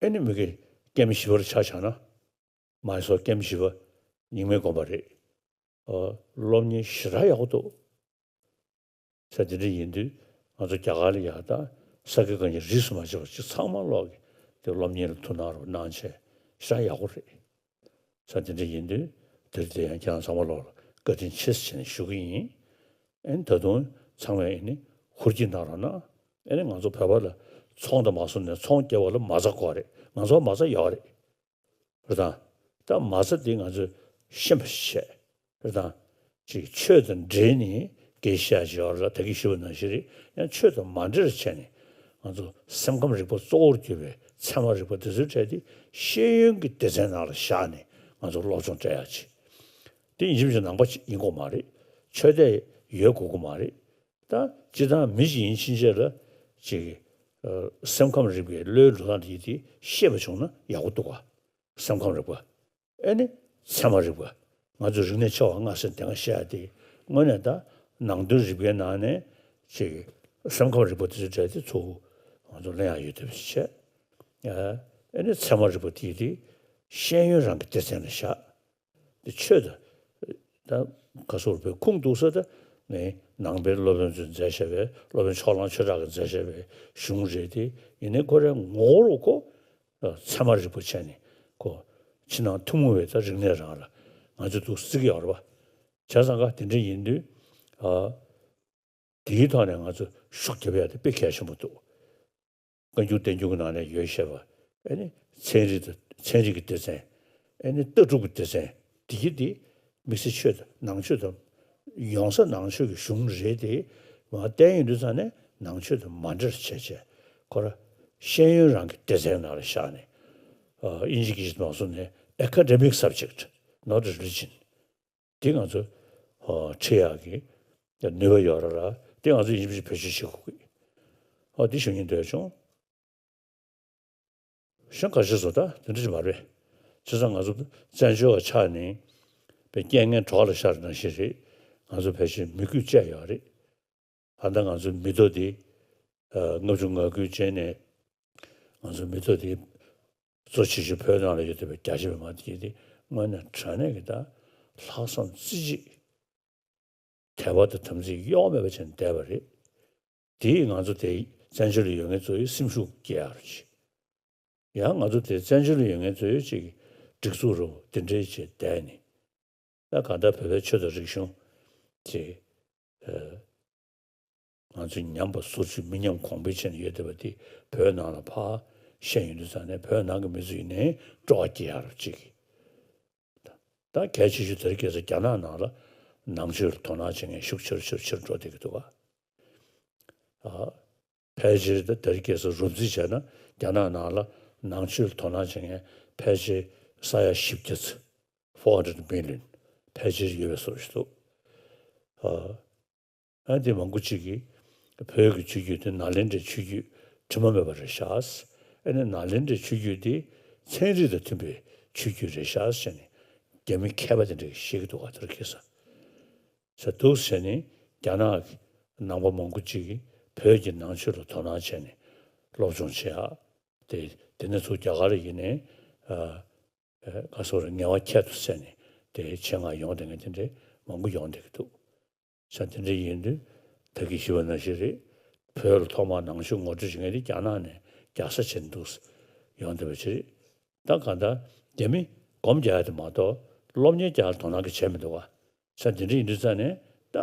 ཨ་ནི་མི་གི་ཀེམ་བཞི་པར་ཆ་བཞག་ན་མ་ཧེ་སོར་ཀེམ་བཞི་པ་རྙིང་མའི་དགོན་པ་རེད། ཨ་སློབ་གཉེར་ཞེ་དྲག་ཡག་པོ་འདུག་ས་དེ་འདྲ་ཡིན་དུས་ང་ཚོ་རྒྱ་གར་ལ་ཡག་ད་ས་དགེ་བཀའ་རྙིང་རིས་སུ་མ་ཆད་པ་ཅིག་ཚང་མ་ཀློག་གི་དེ་སློབ་གཉེར་ལ་ཐུགས་སྣང་རོགས་གནང་བྱས་ཤ་ཡག་པོ་རེད། ས་དེ་འདྲ་ཡིན་དུས་དེར་དེ་ཡང་ཁྱེད་རང་ཚང་མ་ལོག་ལ་བཀའ་དྲིན་ཆེ་ཟེར་བྱས་ནས་ཞུ་གི་ཡིན། ཨེ་ནི་ད་དུང་ཚང་མས་ཨེ་ནི་ཧུར་གྱིས་གནང་རོགས་གནང་། ཨེ་ནི་ང་ཚོ་བོད་པ་ལ་ཚོང་དང་མ་སོང་ནས་ཚོང་སྐྱེལ་བ་ལ་མ་རྩ་དགོས་རེད། ང་ཚོ་མ་རྩ་ཡོད་རེད། རེད་དང་། ད་མ་རྩ་འདི་ང་ཚོས་ཤེས་པ་ཞིག་བྱས། རེད་དང་། ཅིག་ཆོས་དང་འབྲེལ་ནས་དགེ་བཤད་ཅིག་ཡོད་རེད་ལ་ད་གིན་ཞུས་པ་ནང་བཞིན་རེད། ཡང་ཆོས་དང་མ་འབྲེལ་བྱས་ནས་ང་ཚོ་སེམས་ཁམས་རིག་པ་གཙོ་བོར་གྱུར་པའི་ཚད་མ་རིག་པ་དེ་ཚོའི་གྲས་དེ་ཤེས་ཡོན་གྱི་སྡེ་ཚན་ནང་ལ་བཞག་ནས་ང་ཚོ་སློབ་སྦྱོང་སྤྲད་ཡག་ཅིག་དེ་ཡིན་གཅིག་མིན་གཅིག་ནང་པ་ཅིག་ཡིན་དགོས་མ་རེད། ཆོས་དད་ཡོད་དགོས་ཀྱི་མ་རེད། ད་སྤྱིར་བཏང་མི་ཞིག་ཡིན་ཕྱིན་ཆད་ལ་ཅིག་ཨ་སེམས་ཁམས་རིག་པའི་བློའི་འགྲོ་སྟངས་དེ་དེ་ཤེས་པ་བྱུང་ན་ཡག་པོ་འདུག་ག་སེམས་ཁམས་རིག་པ། ཨེ་ནི་ཚད་མ་རིག་པ། ང་ཚོ་རིག་གནས་ཆེ་བ་ལྔ་ཟེར་དེ་སྔ་བཤད་ཡ་དེ་དངོས་གནས་ད་ནང་དོན་རིག་པའི་ནང་ནས་ཅིག་སེམས་ཁམས་རིག་པ་དེ་ཚོའི་གྲས་དེ་ཚུར་ང་ཚོ་ལེན་ཡ་ཡོད་བསྡད་པ་ཞིག་བྱས། ཨེ་ནི་ཚད་མ་རིག་པ་དེ་དེ་ཤེས་ཡོན་རང་གི་སྡེ་ཚན་ལ་བཞག་དེ་ཆོས་དང་། ད་ག་སོར་བའི་ཁུངས་གཏུགས་ས་ད་ནི་ནང་པའི་སློབ་དཔོན་ཚོས་མཛད་བཞག་པའི་སློབ་དཔོན་ཕྱོགས་གླང་ཆོས་གྲགས་ཀྱིས་མཛད་བཞག་པའི་གཞུང་རེད་དེ་ཡིན་ནའི་ཁོ་རའི་ངོ་བོ་རུ་ཁོ་ཚད་མ་རིག་པ་བྱས་ནས་ཁོ་ཕྱི་ནང་ཐུན་མོང་བའི་ད་རིག་གནས་རང་ལ་ང་ཚོས་འདུག་བརྩི་གི་ཡོད་རེད་པ། བྱས་ཙང་ཀ་དེ་འདྲ་ཡིན་དུས་ཨ། དེའི་ཐོག་ནས་ང་ཚོ་ཤུགས་རྒྱབ་ཡ་དེ་དཔེ་གལ་ཆེན་པོ་འདུག་བཀའ་འགྱུར་བསྟན་འགྱུར་གྱི་ནང་ནས་ཡོད་བཤད་པ། ཨེ་ནི་ཚན་རིག་དང་ཚན་རིག་གི་སྡེ་ཚན། ཨེ་ནི་ལྟ་གྲུབ་ཀྱི་སྡེ་ཚན། དེ་གི་དེ་དམིགས་བསལ་ཆོས་དང་ནང་ཆོས་དང་། ཡོང་ས་ནང་ཆོས་ཀྱི་གཞུང་རེད་དེ། མ་བསྟན་ཡོང་དུས་ཙང་ནས་ནང་ཆོས་དང་མ་འབྲེལ་བྱས་བྱས་ཁོ་ར་ཤེས་ཡོན་རང་གི་སྡེ་ཚན་ནང་ལ་བཞག་ནས། ཨ་དབྱིན་ཇི་སྐད་ཆ་མ་སོང་ནས་academic subject, not religion. དེ་ང་ཚོ་ཨ་ཁྲིད་ཡག་གི་ནུས་པ་ཡོད་རེད་ལ། དེ་ང་ཚོ་ཡིན་གཅིག་མིན་གཅིག་བེད་སྤྱོད་བྱེད་དགོས་ཀྱི། ཨ་དེ་ཞུ་སྙིང་འདོད་བྱུང་། གཞན་ཁ་ཤས་སུ་ད་དེ་འདྲ་ཞིག་མ་རེད། བྱས་ཙང་ང་ཚོ་བཙན་བྱོལ་བ་ཆགས་ནས་པའི་རྐྱེན་ངན་གྲོགས་ལ་ཤར་ནང་བཞིན་རེད། ང་ཚོ་ཕལ་ཆེར་མི་རྒྱུད་བཅས་ཡོད་རེད། ད་ལྟ་ང་ཚོའི་མི་ཐོག་འདི་ལྔ་བཅུ་ང་དགུའི་རྗེས་ནས་ང་ཚོའི་མི་ཐོག་འདི་གཙོ་ཆེ་ཤོས་བོད་ནང་ལ་ཡོད་བསྡད་པའི་རྒྱ་ཆེ་བའི་མང་སྡེ་འདི་དངོས་གནས་དྲང་གནས་ཀྱི་ད་ལྷག་བསམ་རྩེ་གཅིག་དད་པ་དང་དམ་ཚིག་གཡོ་བ་མེད་པ་བྱས་ནས་བསྡད་པ་རེད། དེས་ང་ཚོ་དེ་བཙན་བྱོལ་ལ་ཡོད་མཁན་ཚོའི་སེམས་ཤུགས་སྐྱེད་ཡག་རེད། ཡང་ང་ཚོ་དེ་བཙན་བྱོལ་ལ་ཡོད་མཁན་ཚོའི་ཅིག་སྒྲིག་འཛུགས་རུ་དེ་འདྲའི་ཅིག་བསྡད་ནས། ད་གང་ལྟར་བོད་པའི་ཆོས་དང་རིག་གཞུང་ཅིག་ཨ། ང་ཚོས་ཉམས་པ་སོར་ཆུད་མི་ཉམས་གོང་འཕེལ་བྱས་ནས་ཡོད་བསྡད་པ་འདི་བོད་ནང་ལ་ཕར་བཤད་ཡོང་དུས་ཙང་ནས་བོད་ནང་གི་མི་ཚོ་ཡིན་ནའི་སྤྲོ་བ་སྐྱེ་ཡག་རུ་ཅིག་ད་གལ་ཆེ་ཤོས་དེ་རིང་ཁ་སང་རྒྱ་ནག་ནང་ལ་ནང་ཆོས་ལ་དོ་སྣང་བྱེད་མཁན་ཤུགས་ཆེ་རུ་ཆེ་རུ་ཆེ་རུ་འགྲོ་བསྡད་ཀྱི་འདུག་ག་ཨ། ཕལ་ཆེར་ད་དེ་རིང་ཁ་སང་རོབ་རྩིས་བྱས་ན་རྒྱ་ནག་ནང་ལ་ནང་ཆོས་ལ་དོ་སྣང་བྱེད་མཁན་ཕལ་ཆེར་ས་ཡ་བཞི་བརྒྱ་ཙམ། four hundred million ཕལ་ཆེར་ཡོད་པའི་བཟོ་ཞིག་འདུག་ཨ། ཨ་འདི་མང་པོ་ཅིག་གིས་བོད་ཀྱི་ཆོས་བརྒྱུད་དེ་ནཱ་ལེནྡྲའི་ཆོས་བརྒྱུད་དྲི་མ་མེད་པ་རེད་ཤག་ཨ་ནི་ནཱ་ལེནྡྲའི་ཆོས་བརྒྱུད་དེ་ཚན་རིག་དང་མཐུན་པའི་ཆོས་བརྒྱུད་རེད་ཤག་ཟེར་ནས་རྒྱ་མི་མཁས་པ་དེ་འདྲ་གིས་བཤད་ཀྱི་འདུག་ག་དེ་རིང་ཁ་སང་། ཟེར་འདུག་ཟེར་ནས་རྒྱ་ནག་གི་ནང་པ་མང་པོ་ཅིག་གིས་བོད་ཀྱི་ནང་ཆོས་ལ་དོ་སྣང་བྱས་ནས་སློབ་སྦྱོང་བྱེད་ཡག་དེ་དེ་ནས་ཚུར་རྒྱ་གར་ལ་ཡིན་ནའི་ཨ། ཨེ་ག་སོགས་རེད་ངལ་བ་ཁྱད་དུ་བསད་ནས་དེ་ཆེད་མངགས་ཡོང་བསྡད་མཁན་དེ་འདྲའི་མང་པོ་ཡོང་བསྡད་ཀྱི་འདུག་ས་དེ་འདྲ་ཡིན་དུས་ད་གིན་ཞུས་པ་ནང་བཞིན་རེད། བོད་ལ་ཐོག་མར་ནང་ཆོས་ངོ་སྤྲོད་བྱེད་མཁན་དེ་རྒྱ་ནག་ནས་རྒྱག་ས་བྱས་འདུག་ཡོང་བསྡད་པ་ཅིག་རེད། ད་གང་ལྟར་རྒྱ་མི་སྒོམ་རྒྱག་ཡ་དེ་མ་གཏོགས་སློབ་གཉེར་རྒྱག་ཡ་དོ་སྣང་གི་བྱས་མི་འདུག་ག་ས་དེ་འདྲ་ཡིན་དུས་ཙང་ནས་ད་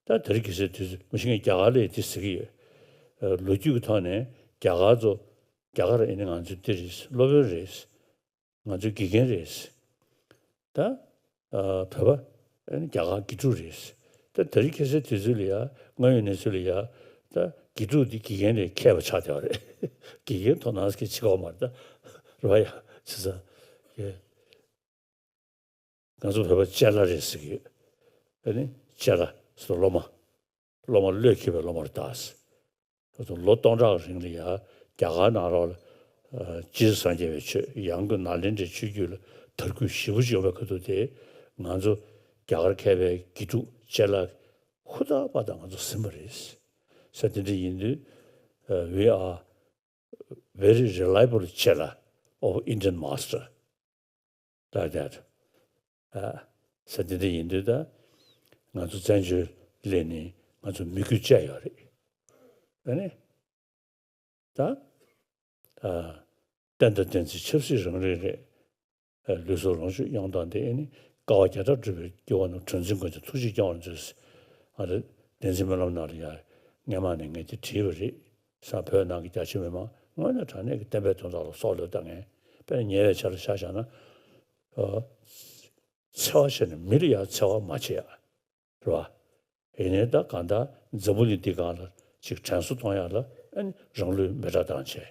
ད་དེ་རིང་ཁ་སང་དུས་ཚོད་མི་ཤེས་མཁན་རྒྱ་གར་ལ་ཡི་དེ་ཟེར་གྱི་ཡོད། ཨ་ལོ་རྒྱུས་ཀྱི་ཐོག་ནས་རྒྱ་གར་ཚོ་རྒྱ་གར་ཨེ་ནི་ང་ཚོའི་འདི་རེད། སློབ་དཔོན་རེད། ང་ཚོའི་དགེ་རྒན་རེད། ད་ཨ་བོད་པ་ཨེ་ནི་རྒྱ་གར་དགེ་ཕྲུག་རེད། ད་དེ་རིང་ཁ་སང་དུས་ཚོད་ལ་ཡ་དངོས་ཡོད་གནས་ཚུལ་ལ་ཡ་ད་དགེ་ཕྲུག་འདི་དགེ་རྒན་ལས་མཁས་པ་ཆགས་བསྡད་པ་རེད། དགེ་རྒན་དོ་སྣང་གི་བྱེད་ཀྱི་ཡོད་མ་རེད་ད། རེད་པ་ཡ། བྱས་ཙང་ཡ། ང་ཚོ་བོད་པ་ཅ་ལག་རེད་ཟེར་གྱི་ཡོད། ཨ་ནི་ཅ་ལག་ སོ་སློབ་མ། སློབ་མ་བློས་འཁེལ་བའི་སློབ་མར་བཏགས། ད་དུང་ལོ་སྟོང་ཕྲག་རིང་ལ་ཡ་རྒྱ་གར་ནང་ལོགས་ལ་ཨ་རྗེས་སུ་སངས་རྒྱས་པའི་ཆོས། ཡང་སྒོས་ནཱ་ལེནྡྲའི་ཆོས་བརྒྱུད་ལ་དར་རྒུད་ཞེ་པོ་ཅིག་ཡོང་བའི་ཁ་ཐུག་དེ། ང་ཚོ་རྒྱ་གར་མཁས་པའི་དགེ་ཕྲུག་ཅ་ལག་ཧུར་ཐག་པ་དང་ང་ཚོ་ཟིན་པ་རེད་ཟེར། དེ་འདྲ་ཡིན་དུས་ཨ་we are very reliable ཅ་ལག of Indian master like that. ཨ་ཟེར། དེ་འདྲ་ཡིན་དུས་ད་ང་ཚོ་བཙན་བྱོལ་སླེབས་ནས་ང་ཚོ་མི་རྒྱུ་བཅད་ཡོད་རེད། ཨ་ནི་ད་ཨ་བསྟན་དང་བསྟན་འཛིན་ཆབ་སྲིད་རང་རེད། རེད། ཨ་ལུས་སྲོག་ལོངས་སྤྱོད་གཡོག་བཏང་སྟེ། ཨ་ནི་དཀའ་བ་བརྒྱ་ཕྲག་སྒྲུབ་པའི་སྐྱེ་བོ་རྣམས། གྲངས་འཛིན་མགོན་དེ་ཐུགས་རྗེས་སྐྱོང་བར་མཛོད། ཨ་རེ། བསྟན་འཛིན་སྨོན་ལམ་ནང་ལ་ཡ་སྔས་མ་ནས་ངས་དེ་བྲིས་པ་རེད། ས་བོད་ནང་གི་རྒྱ་ཆེ་མི་མང་དངོས་གནས་དྲང་གནས་ཀྱི་བསྟན་པའི་དོན་དག་ལ་སྲོག་བློས་བཏང་མཁན། དཔེར་ན་ཉེ་བའི་ཆར་ལ་ཆ་བཞག་ན། ཨ་འཚེ་བ་བྱས་ནས་མི་ལ་ཡང་འཚེ་བ་མ་བྱེད་ཡ། རེད་བ། ཡིན་ནའི་ད་གང་ལྟར་འཛམ་བུ་གླིང་འདི་སྒང་ལ་ཅིག་དྲན་གསོ་གཏོང་ཡ་ལ་ཨ་ནི་རང་ལུས་མེ་སྲེག་བཏང་བྱས།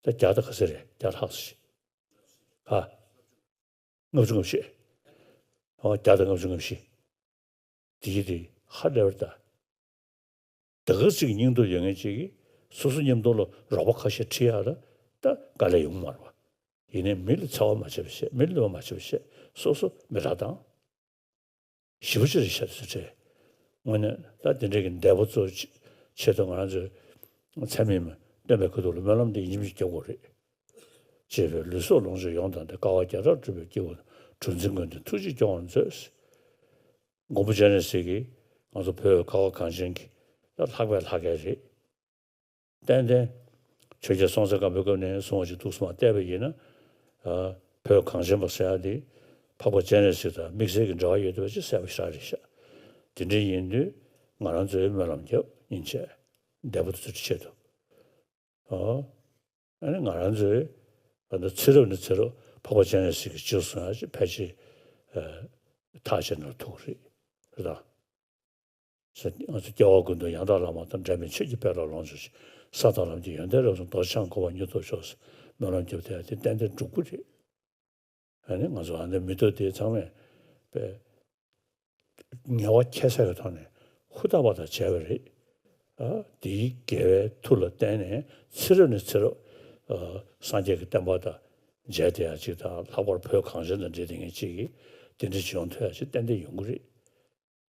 ད་བརྒྱ་དང་ག་ཚོད་རེད། བརྒྱ་ལྷག་ཙམ་ཞིག་ཨ། ལྔ་བཅུ་ང་བཞི། ཨ་བརྒྱ་དང་ལྔ་བཅུ་ང་བཞི། དེ་གི་དེ་ཧ་ལས་པར་ད། ད་ག་ཅིག་སྙིང་སྟོབས་ཡོད་མཁན་ཅིག་གིས་སོ་སོ་མཉམ་དུ་ལ་རོགས་པ་ཁ་ཤས་ཁྲིད་ཡ་ལ་ད་དཀའ་ལས་ཡོང་མ་རེད་བ། ཡིན་ནའི་མི་ལ་འཚེ་བ་མ་བྱེད་པ་བྱས། མི་ལ་གནོད་པ་མ་བྱེད་པ་བྱས། སོ་སོ་མེ་སྲེག་བཏང་། ཞེ་པོ་ཅིག་རེད་ཤག་དེ་ཚོ་དྲན། དངོས་གནས་ད་དེ་འདྲའི་གི་འདས་པོ་ཚོ་ཆེད་དུ་ང་རང་ཚོའི་ཚད་མེད་སྟོན་པའི་ཁ་ཐུག་ལ་སྨོན་ལམ་འདི་ཡིན་གཅིག་མིན་གཅིག་རྒྱབ་དགོས་རེད། ཅེས་པའི་ལུས་སྲོག་ལོངས་སྤྱོད་གཡོག་བཏང་སྟེ། དཀའ་བ་བརྒྱ་ཕྲག་སྒྲུབ་པའི་སྐྱེ་བོ་གྲངས་འཛིན་མགོན་དེ་ཐུགས་རྗེས་སྐྱོང་བར་མཛོད། མགོན་པོ་སྤྱན་རས་གཟིགས་ཀྱིས་ང་ཚོ་བོད་ཁ་བ་གངས་ཅན་གྱི་ད་ལྷག་པའི་ལྷ་སྐལ་རེད། ཏན་ཏན་ཆོས་རྒྱལ་སྲོང་བཙན་སྒམ་པོའི་སྐབས་ནས་བཟུང་བ་ཞིག་འདུག་སེ་མར་བལྟས་པ་ཡིན་ན། ཨ་བོད་གངས་ཅན་པ་ཟེར་ཡ་དེ་འཕགས་པ་སྤྱན་རས་གཟིགས་དང་དམིགས་བསལ་གྱི་འབྲེལ་བ་ཡོད་བསྡད་པ་ཅིག་གསལ་པོ་ཞེ་དྲག་རེད་ཤག་དེ་འདྲ་ཡིན་དུས་ང་རང་ཚོའི་སྨོན་ལམ་རྒྱབ་སྙིང་རྗེ། འདས་པོ་དེ་ཚོའི་ཆེད་དུ། ཨོ། ཨ་ནི་ང་རང་ཚོའི་ཨ་ནི་ཚེ་རབས་ནས་ཚེ་རབས་འཕགས་པ་སྤྱན་རས་གཟིགས་ཀྱི་རྗེས་སུ་ཡང་ཕལ་ཆེར་ཨ་ཐག་བཅད་ན་ཐུག་རེད། རེད་དང་། ང་ཚོ་སྐྱེ་བ་ཀུན་ཏུ་ཡང་དག་བླ་མ་དང་། འབྲལ་མེད་ཆོས་ཀྱི་དཔལ་ལ་ལོངས་སྤྱོད་ཅིང་། ས་དང་ལམ་གྱི་ཡོན་ཏན་རབ་གསུངས། རྡོ་རྗེ་འཆང་གོ་འཕང་མྱུར་ཐོབ་ཤོག་ཟེར་སྨོན་ལམ་རྒྱབ་བསྡད་ཡ་དེ་ཏན་ཏན་འགྲུབ་ཀྱི་རེད། ཨ་ནི་ང་ཚོ་ཨ་ནི་མི་ཐོག་དེ་ཚང་མས་པས་ངལ་བ་ཁྱད་བསད་ཀྱི་ཐོག་ནས་ཧུར་ཐག་པ་དང་བྱས་པ་རེད། ཨ་དེའི་དགེ་བའི་མཐུ་ལ་བརྟེན་ནས་ཚེ་རབས་ནས་ཚེ་རབས་ཨ་སངས་རྒྱས་ཀྱི་བསྟན་པ་དང་མཇལ་བསྡད་ཡ་ཅིག་དང་། ལྷག་པར་བོད་གངས་ཅན་དང་འབྲེལ་བསྡད་མཁན་ཅིག་གིས་དེ་འདྲ་ཅིག་ཡོང་ཐུབ་ཡ་ཅིག་ཏན་ཏན་ཡོང་གི་རེད།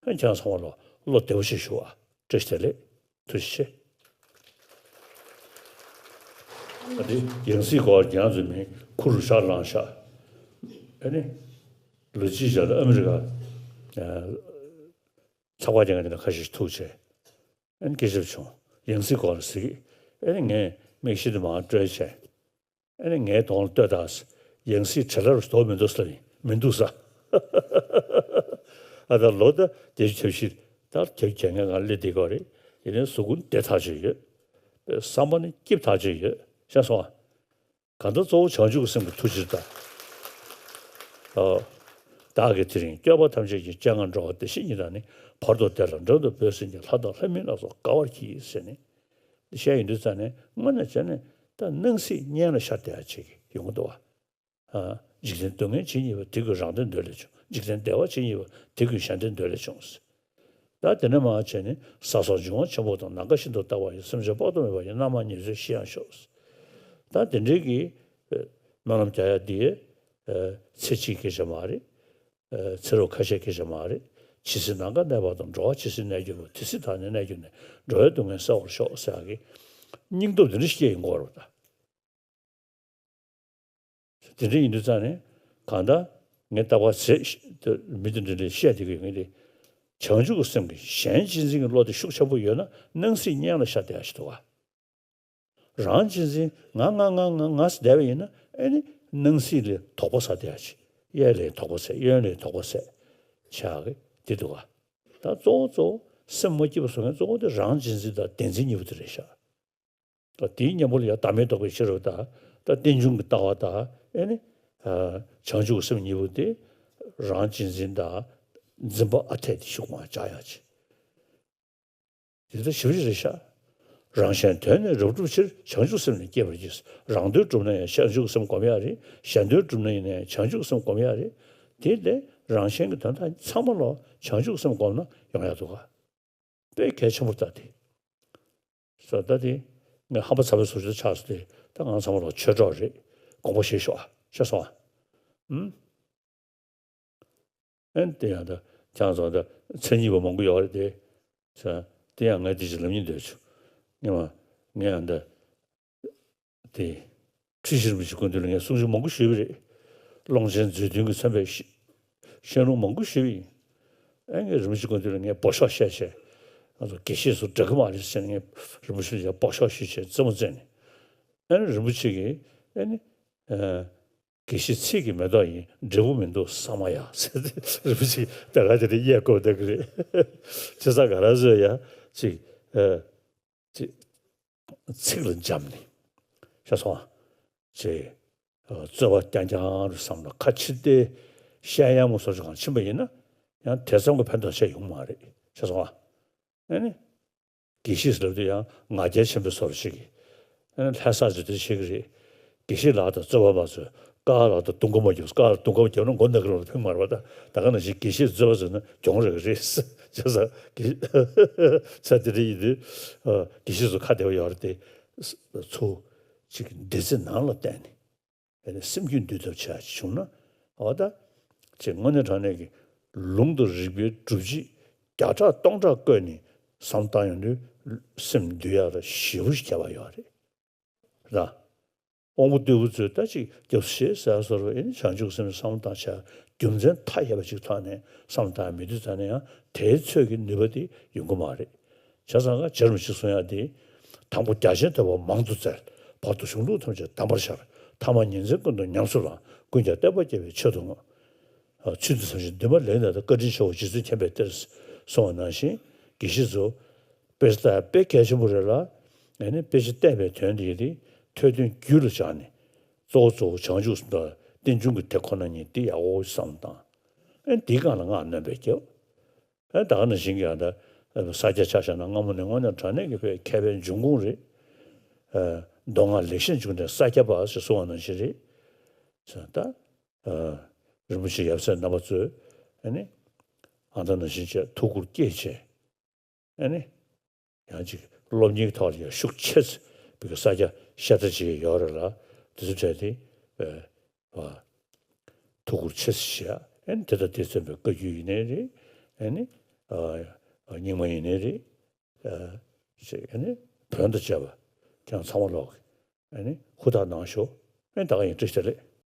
ཁྱེད་རང་ཚང་མ་ལ་བློ་བདེ་པོ་ཞིག་ཞུ་བ། བཀྲ་ཤིས་བདེ་ལེགས། ཐུགས་རྗེ་ཆེ། ཨ་དེ་ཡང་སྲིད་སྐོར་རྒྱང་འཛོམས་མིན་ཁུ་རུ་ཤར་ལངས་ཤག་ཨ་ནི་ལོ་གཅིག་ཞག་ལ་ཨ་མི་རི་ཀ་ཨ་ཚགས་པར་རྒྱག་མཁན་དེ་འདྲ་ཁ་ཤས་ཤིག་ཐུག་བྱས། ཨ་ནི་སྐད་ཆ་བྱུང་། ཡང་སྲིད་སྐོར་ཟེར་གི་ཨ་ནི་ངས་མིག་ཤེལ་དེ་མར་བཀྲོལ་བྱས། ཨ་ནི་ངའི་གདོང་ལ་ལྟོས་དང་། ཡང་སྲིད་བྲེལ་ལ་ཞོག་མི་འདུག་ས་ལ་ཡིན་མི་འདུག་ས། ཨ་ད་ལོ་ད་བརྒྱད་ཅུ་གྱ་བཞི་ད་གྱ་བརྒྱད་ངས་ང་སླེབས་བསྡད་ཀྱི་རེད། ཡིན་ནའི་གཟུགས་སྐུ་བདེ་ཐག་ཆོད་ཡོད། བསམ་པ་ནི་སྐྱིད་ཐག་ཆོད་ཡོད། ཤེས་སོང་ཨ། གང་ལྟར་གཙོ་བོ་བྱང་ཆུབ་ཀྱི་སེམས་ཀྱི་ཐུགས་རྗེ་ད། ཨ། བདག་གིས་དེ་རིང་སྐྱོབ་པ་ཐམས་ཅད་ཀྱི། སྤྱན་སྔར་འགྲོ་བ་བདེ་གཤེགས་ཉིད་དང་ནི། བར་དོ་བདེ་ལ་འགྲན་དུ་བོས་ཟིན་ཀྱང་། ལྷ་དང་ལྷ་མིན་ལ་སོགས་དགའ་བར་གྱིས་ཟེར་ནས། འདི་བཤད་ཡོང་དུས་ཙ་ནས་དངོས་གནས་བྱས་ནས་ད་སྣང་སྲིད་གཉེན་ལ་ཤར་བསྡད་ཡ་ཅིག་ཡོང་གི་འདུག་བ། ཨ། འཇིག་རྟེན་སྡུག་བསྔལ་ཇི་སྙེད་པ། དེ་ཀུན་རང་བདེ་འདོད་ལས་བྱུང་། འཇིག་རྟེན་བདེ་བ་ཇི་སྙེད་པ། དེ་ཀུན་གཞན་བདེ་འདོད་ལས་བྱུང་། ད་དེ་ནས་མར་བྱས་ནས་ས་སོགས་འབྱུང་བ་ཆེན་པོ་དང་། ནམ་མཁའ་བཞིན་དུ་རྟག་པ་ཡི། སེམས་ཅན་དཔག་ཏུ་མེད་པ་ཡི། རྣམ་མང་ཉེར་འཚོའི་གཞི་ཡང་ཤོག་ད་དེ་འདྲའི་གི་སྨོན་ལམ་རྒྱག་ཡ་འདི་ཚེ་གཅིག་སྐད་ཆ་མ་རེད། ཚེ་རབས་ཁ་ཤས་སྐད་ཆ་མ་རེད། ཇི་སྲིད་ནམ་མཁའ་གནས་པ་དང་། འགྲོ་བ་ཇི་སྲིད་གནས་གྱུར་པ། དེ་སྲིད་བདག་ནི་གནས་གྱུར་ནས། འགྲོ་བའི་སྡུག་བསྔལ་སེལ་བར་ཤོག་ཟེར་ཡ་གི་སྙིང་སྟོབས་འདི་འདྲ་ཞིག་སྐྱེ་ཡོང་གི་ཡོད་རེད་ད། དེ་འདྲ་ཡིན་དུས་ཙང་ནས་གང་ལྟར་ངས་རྟག་པར་ཟེར། མི་དེ་འདྲ་འདྲ་བཤད་བསྡད་ཀྱི་ཡོད་ངེས་རེད། བྱང་ཆུབ་ཀྱི་སེམས་ཀྱི་གཞན་གཅེས་འཛིན་གྱི་བློ་དེ་ཤུགས་ཆེན་པོ་ཡོད་ན་སྣང་སྲིད་གཉེན་ལ་ཤར་བསྡད་ཡ་ཞིག་འདུག་ག་རང་གཅེས་འཛིན་ང་ང་ང་ང་ང་ཟེར་བསྡད་པ་ཡིན་ན་ཨེ་ནི་སྣང་སྲིད་ལས་དོགས་པ་ཟ་བསྡད་ཡ་ཅིག་གཡས་ལས་དོགས་པ་ཟ། གཡོན་ལས་དོགས་པ་ཟ་ཆགས་ཀྱི་འདི་འདུག་ག་ད་གཙོ་བོ་གཙོ་བོ་སེམས་མ་སྐྱིད་པ་བཟོ་མཁན་གཙོ་བོ་དེ་རང་གཅེས་འཛིན་དང་བདེན་འཛིན་གཉིས་པོ་དེ་རེད་ཤག་ད་དེའི་གཉེན་པོ་ལ་ཡང་བདག་མེད་རྟོགས་པའི་ཕྱིར་རོ། ད་ད་རྟེན་འབྱུང་གི་ལྟ་བ་དང་ཨེ་ནི། ཨ། བྱང་ཆུབ་སེམས་གཉིས་པོ་དེ་རང་གཅེས་འཛིན་དང་འཛིན་པ་ཨ་འཐས་དེ་ཤུགས་མང་བཅག་ཡག་ཅིག་དེ་ལྟར་ཞིབ་ཞིབ་རེད་ཤག་རང་གཞན་དོན་ནི་རབ་བསྒྲུབ་ཕྱིར། བྱང་ཆུབ་སེམས་ནི་བསྐྱེད་པར་བགྱི། རང་དོན་བསྒྲུབ་ན་ཡང་བྱང་ཆུབ་སེམས་བསྒོམ་ཡག་རེད། གཞན་དོན་བསྒྲུབ་ན་ཡིན་ན་ཡང་བྱང་ཆུབ་སེམས་བསྒོམ་ཡག་རེད། དེ་ལས་རང་གཞན་གྱི་དོན་དག་ཚང་མ་ལ་བྱང་ཆུབ་སེམས་བསྒོམ་ན་ ཡོང་ཡག་འདུག་ག་དཔེ་གལ་ཆེན་པོ་ལྟ་དེ། སོ་ད་དེ་ངས་ཧམ་པ་ཚ་བའི་བཟོ་ཅིག་ཆགས་སོང་དེ། ད་ང་ཚང་མ་ལ་ཆོས་གྲོགས་རེད། དགོངས་པ་བཞེས་ཤོག་ཨ། ཤེས་སོང་ཨ། ཨུམ། ཨན་དེ་ཡང་ད་ཁྱང་ཚོ་ད་མཚན་ཉིད་པ་མང་པོ་ཡོད་རེད་དེ། ས་དེ་ཡང་ངས་དེ་ཅིག་ལབ་སྙིང་འདོད་བྱུང་། སྔོན་མ་ངས་ཡང་ད་དེ་ཁྲི་ཤེས་རིན་པོ་ཆེ་སྐུ་མདུན་ལ་ངས་གསུང་ཆོས་མང་པོ་ཞུས་པ་རེད། ཀློང་ཆེན་མཛོད་བདུན་གྱིས་མཚོན་པའི་བཤད་བཤད་ལུང་མང་པོ་ཞུས་པ་ཡིན། ཨ་ངས་རིན་པོ་ཆེ་སྐུ་མདུན་ལ་ངས་འབོ་ཤོག་བཤད་བྱས། ང་ཚོ་དགེ་བཤེས་སུ་འདྲ་གི་མ་རེད་ཟེར་ནས་ངས་རིན་པོ་ཆེ་ལ་ཡང་འབོ་ཤོག་ཞུས་བྱས་རྩེད་མོ་རྩེས་ནས། ཨ་ནི་རིན་པོ་ཆེ་གིས་ཨ་ནི། དགེ་བཤེས་ཚིག་གི་མེ་ཏོག་ཡིན། འབྲས་བུ་མི་འདུག་ས་མ་ཡ་ཟེར་ཏེ་རིན་པོ་ཆེ་ད་ག་དེ་རེད་གཡས་སྐོར་བསྡད་ཀྱི་རེད། བྱས་ཙང་ག་རེ་ཟེར་ཡ་ཅིག་ཨ་ཅིག་ཚིག་ལ་འཇམ་ནས་ཤ་སོང་ཅིག་རྩོད་པ་རྐྱང་རྐྱང་རུ་བསམ་ལ་ཁ་ཕྱིར་བལྟས་བཤད་ཡ་མོ་བཟོ་ཅིག་གང་ཕྱིན་པ་ཡིན་ན་ཡང་དེ་ཙམ་གྱི་ཕན་ཐོགས་ཆེ་ཡོང་མ་རེད་ཤ་སོང་ཨ། ཨ་ནི། དགེ་བཤེས་ལབ་དུས་ཡང་ང་རྒྱལ་ཆེན་པོའི་བཟོ་འདྲ་ཞིག་གིས། ཨ་ནི་ལྷ་ས་ཚོས་དེ་བྱེད་ཀྱི་རེད། དགེ་བཤེས་ལགས་དང་རྩོད་པ་མ་བཟོས། ཀ་ལགས་དང་དུང་དཀར་མ་རྒྱབ། ཀ་ལ་དུང་དཀར་མ་རྒྱབ་ན་མགོ་ན་གི་རོགས་ལ་ཕན་མ་རེད་པ། ད་ད་ག་ནང་བཞིན་དགེ་བཤེས་རྩོད་པ་བཟོས་ན་གྱོང་རག་གི་རེད། བྱས་ཙང་དགེ་ཚ་དེ་འདྲ་ཡིན་དུས་དགེ་བཤེས་ཚོ་ཁ་བདེ་བ་ཡོད་རེད་དེ། ཚུར་ཅིག་འདི་ཚེ་ནང་ལ་བསྟན་ནས། ཨ་ནི་སེམས་རྒྱུད་འདུལ་ཐབས་བྱ་བྱུང་ན། འོ་ད་ཅེས་དངོས་གནས་དྲང་གནས་ཀྱི་ལུང་དང་རིགས་པའི་སྒྲུབ་བྱེད་བརྒྱ་ཕྲག་སྟོང་ཕྲག་བཀོད་ནས་བསམ་བཏང་ཡོང་དུས་སེམས་འདུལ་ཡག་ལ་ཞེ་པོ་ཞིག་ཁྱད་པར་ཡོད་རེད། ར། དབང་པོ་རྟུལ་པོ་ཚོས་ད་ཅིག་སྐྱབས་སུ་མཆི་ཟེར་བཟོ་འདྲ་ཨེ་ནི་བྱང་ཆུབ་སེམས་བསམ་བློ་བཏང་བྱ་རྒྱུ་མཚན་མཐའ་ཡས་པ་ཅིག་ཐོག་ནས་བསམ་བློ་བཏང་མི་དུས་ད་ནས་ཡང་དེའི་ཚོད་ཀྱི་ནུས་པ་དེ་ཡོང་གི་མ་རེད། བྱས་ཙང་ཀ་རྗེ་རིན་པོ་ཆེས་གསུང་ཡག་དེ། དང་པོ་རྒྱ་ཆེན་ཐོས་པ་མང་དུ་བཙལ། བར་དུ་གཞུང་ལུགས་ཐམས་ཅད་གདམས་པར་ཤར། ཐ་མ་ཉིན་མཚན་ཀུན་ཏུ་ཉམས་སུ་བླངས། ཀུན་ཀྱང་བསྟན་པ་རྒྱས་པའི་ཆེད་དུ་བསྔོ། ཚུལ་འདི་ཙམ་ཞིག་འདུན་མ་ལེགས་ན་ད། བཀའ་དྲིན་ཆེའོ་རྗེ་བཙུན་མཁྱེན་པའི་གཏེར། གསུང་བ་ནང་བཞིན་དགེ་བཤེས་ཚོ་དཔེ་ཆ་ལྟ་ཡག་དཔེ་གལ་ཆེན་པོ་རེད་ལ། ཨ་ནི་དཔེ་ཆ་བལྟས་པའི་དོན་དེ་ཡིན་ཏེ་ཐོས་དོན་རྒྱུད་ལ་སྦྱངས་ནས་གཙོ་བོ་གཙོ་བོ་བྱང་ཆུབ་སེམས་དང་རྟེན་འབྱུང་གི་དེ་ཁོ་ན་ཉིད་དེ་ཡག་པོ་བསམ་བཏང་། ཨ་ནི་དེའི་སྒང་ལ་སྔགས་སྣོན་པས་རྒྱབ། ཨ་ད་ག་ནང་བཞིན་གྱི་ཨ་ད་ས་སྐྱ་ཆ་བཞག་ན་སྔ་མོ་ནས་དངོས་གནས་དྲང་གནས་ཀྱི་དཔེ་མཁས་པའི་འབྱུང་ཁུངས་རེད། ཨ་མདོ་སྔགས་ལེགས་བཤད་འབྱུང་གནས་ས་སྐྱ་པ་ཞེས་གསུང་བ་ནང་བཞིན་རེད། ད་ཨ་རིན་པོ་ཆེ་ཡབ་སྲས་རྣམ་པ་ཚོས་ཨ་ནི་ཨ་ད་ནང་བཞིན་བྱས་ཐུགས་ཁུར་བསྐྱེད་བྱས། ཨ་ནི་ཡང་ཅིག་སློབ་གཉེར་གྱི་ཐོག་ལ་ཡང་ཤུགས་ཆེ་ཙམ་བི་གི་ས་སྐྱ་ཤ་སྟག་ཅིག་ཡོད་རེད་ལ། དེ་ཚོ་བྲལ་ཏེ་ཨ་ཐུགས་ཁུར་ཆེ་ཙམ་བཞེས། ཨ་ནི་དེ་དང་དེ་མཚོན་པའི་བཀའ་བརྒྱུད་ཡིན་ནའི་རེད། ཨ་ནི་ཨ་རྙིང་མ་ཡིན་ནའི་རེད། ཨ་ཅིག་ཨ་ནི་བོན་དང་བཅས་པ་ཁྱེད་རང་ཚང་མ་ལོག་ཨ་ནི་ཧུར་ཐག་གནང་ཤོག་ཨ་ནི་ད་ག་ཡིན་བཀྲ་ཤིས་བདེ་ལེགས།